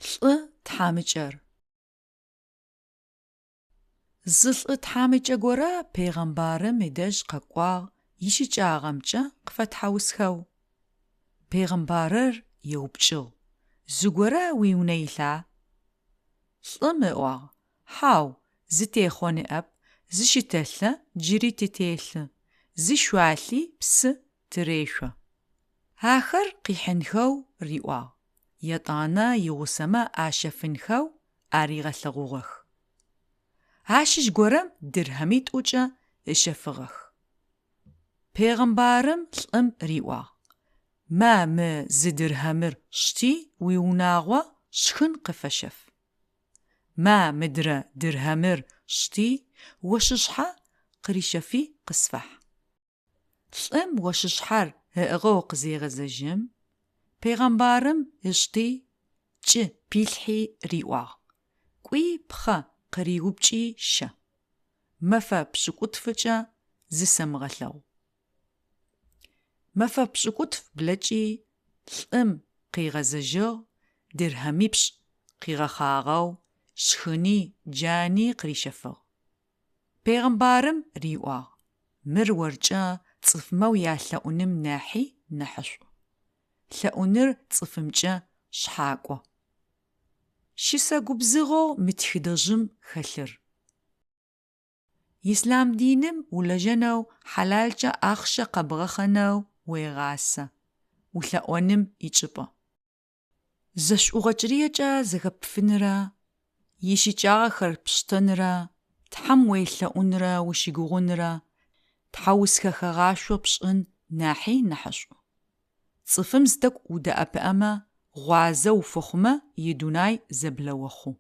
Лӏы тхьамыкӏэр. Зы лӏы тхьамыкӏэ горэ пегъэмбарым ыдэжь къэкӏуагъ ищыкӏагъэмкӏэ къыфэтхьаусхэу. Пегъэмбарыр еупчӏыгъ, Зыгорэ уиунэ илъа? Лӏым ыӏуагъ, Хьау, зы техъо ныӏэп, зы щытэлъэ джыри тытелъы, зы шъуалъи псы тырешъо. Ахэр къыхьынхэу риӏуагъ, етӏанэ игъусэмэ ащэфынхэу аригъэлъэгъугъэх. Ащыщ горэм дирхьэмитӏукӏэ ыщэфыгъэх. Пегъымбарым лӏым риӏуагъ, Ма мы зы дирхьэмыр шти уиунагъо шхын къыфэщэф. Ма мыдрэ дирхьэмыр шти ощышъхьэ къырищэфи къысфахь. Лӏым ощышъхьэр ыӏыгъэу къызегъэзэжьым, пегъэмбарым ышти, кӏы пилъхьи риӏуагъ, Кӏуи пхъэ къыриупкӏи щэ. Мэфэ пшӏыкӏутфыкӏэ зысэмыгъэлъэгъу. Мэфэ пшӏыкӏутф блэкӏи, лӏым къыгъэзэжьыгъ, дирхьэмипшӏ къыгъэхъагъэу, шхыни джани къырищэфыгъ. Пегъымбарым риӏуагъ, Мыр оркӏэ цӏыфмэ уялъэӏуным нахьи нахьышӏу. Лъэӏуныр цӏыфымкӏэ шъхьакӏо. Щысэ губзыгъэу мы тхыдэжъым хэлъыр. Ислъам диным улэжьэнэу хьалалкӏэ ахъщэ къэбгъэхъэнэу уегъасэ, улъэӏоным ичӏыпӏэ. Зэшӏугъэ чъыриекӏэ зэхэпфынрэ, ищыкӏагъэхэр пштэнрэ, Тхьэм уелъэӏунрэ ущыгугъынрэ, тхьаусхэ хэгъашъо пшӏын нахьи нахьышӏу. Цӏыфым зы тӏэкӏу удэӏэпыӏэмэ, гъуазэ уфэхъумэ идунай зэблэохъу.